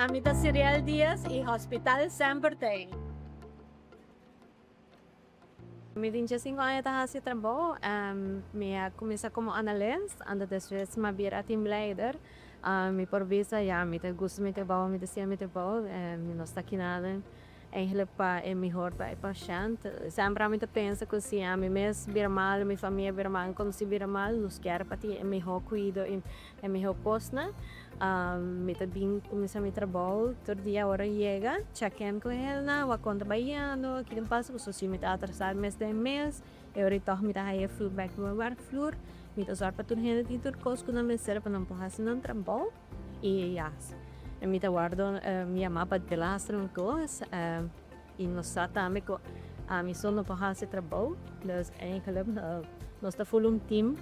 Ami ta Siriel Diaz y Hospital semper t'ey. Mi tin diesinco aña ta haci trabou. Mi a cuminsa como analist, anto despues mi a bira teamleider. Mi por bisa ya mi ta gusta mi trabou, mi ta siña mi trabou, mi no sta kina Eigenlijk pa e mihor pa e pashent. Semper ami ta pensa ku si ami mes bira mal, mi famia bira mal, mi konosí bira mal, nos kier pa tin e mihó kuido i e mihó kosnan. Mi ta bin kuminsá mi trabou tur dia ora yega, check in ku hendenan, wak kon ta bayendo, kiko pasa, pasobra si mi ta atrasá mes den mes, e ora tòg mi ta haya feedback di mi werkvloer. Mi ta sòrg pa tur hende tin tur kos ku nan mester pa nan por hasi nan trabou. I ya, mi ta wòrdu yamá pa delaster un kos i nos sa tambe ku ami so no por hasi trabou, dus eigenlijk nos ta ful un team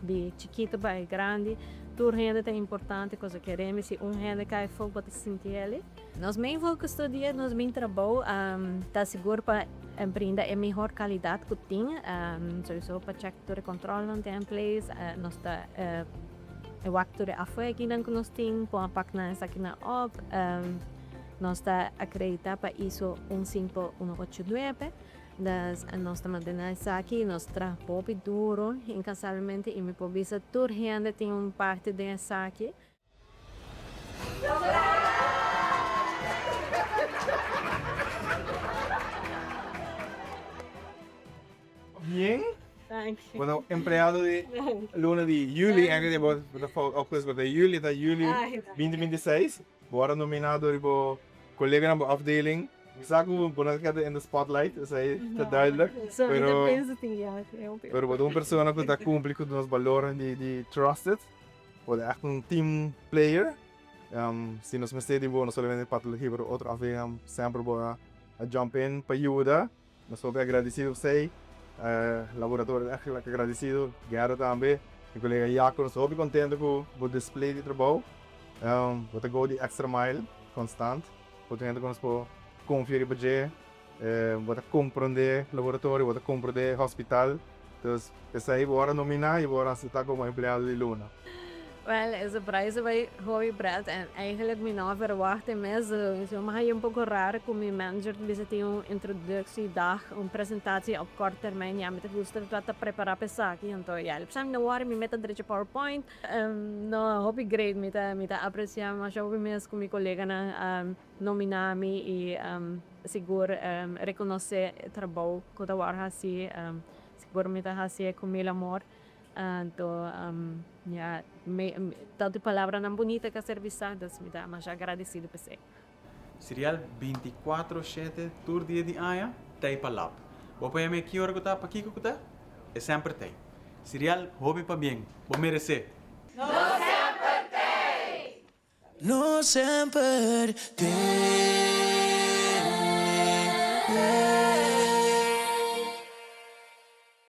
di chikitu pa e grandi, tur hende ta importante, kosa kere mi si un hende kai afó bo ta sinti el'i. Nos main focus tur dia nos main trabou ta sigur pa brinda e mihor kalidat ku tin, souiso pa check tur e kòntròlnan tin in place, nos ta. E wak tur e afwekinan ku nos tin, kon a pak nan esakinan op. Nos ta akreditá pa ISO 15189, dus nos ta mantené esaki. Nos traha hopi duro inkansablemente i mi por bisa tur hende tin un parti den esaki. Bien. Bueno, empleado di luna di juli, eigenlijk bo ta fout augustus, pero ta juli, ta juli 2026. Bo wòrdu nominá dor di bo koleganan, bo afdeling. Mi sa ku bo no ta keda in the spotlight, esei ta duidelijk. Pero, pero bo ta un persona ku ta kumpli ku nos balornan di di trusted. Bo ta ègt un team player. Si nos mester di bo, no solamente patologia, pero otro afdelingnan, semper bo a jump in pa yuda. Nos hopi agradecido p'esey, laboratorio ta echt agradecido, Gerda tambe, mi colega Jaco, nos ta hopi contento cu bo display di trabou, bo ta go di extra mile constant, bo ta hende cu nos por confia riba dje, bo ta comprende laboratorio, bo ta comprende hospital, dus p'esey bo ora nomina y bo ora acepta como empleado di luna. Wel, e surprise a bai hopi pret en eigenlijk mi no a verwacht e mes. Mi a haña un poko rar ku mi manager ta bisa tin un introductiedag, un presentatie op kort termijn. Ya mi ta gusta ta prepara pa esaki. Anto ya, el bisa mi no worry, mi meta drecha powerpoint. No, hopi great. Mi ta mi ta aprecia masha hopi mes ku mi koleganan a nomina mi i sigur rekonosé e trabou ku ta wòrdu hasi. Sigur mi ta hasié ku mil amor. Anto ya tantu palabranan bunita ka ser bisa, dus mi ta masha agradecido p'esei. Sirial binticuatro shete tur dia di aña t'ei pa lab. Bo por yam'é ki ora ku ta, pakiko ku ta, e semper t'ei. Sirial, hopi pabien, bo meresé! Nos semper t'ei! Nos semper t'ei!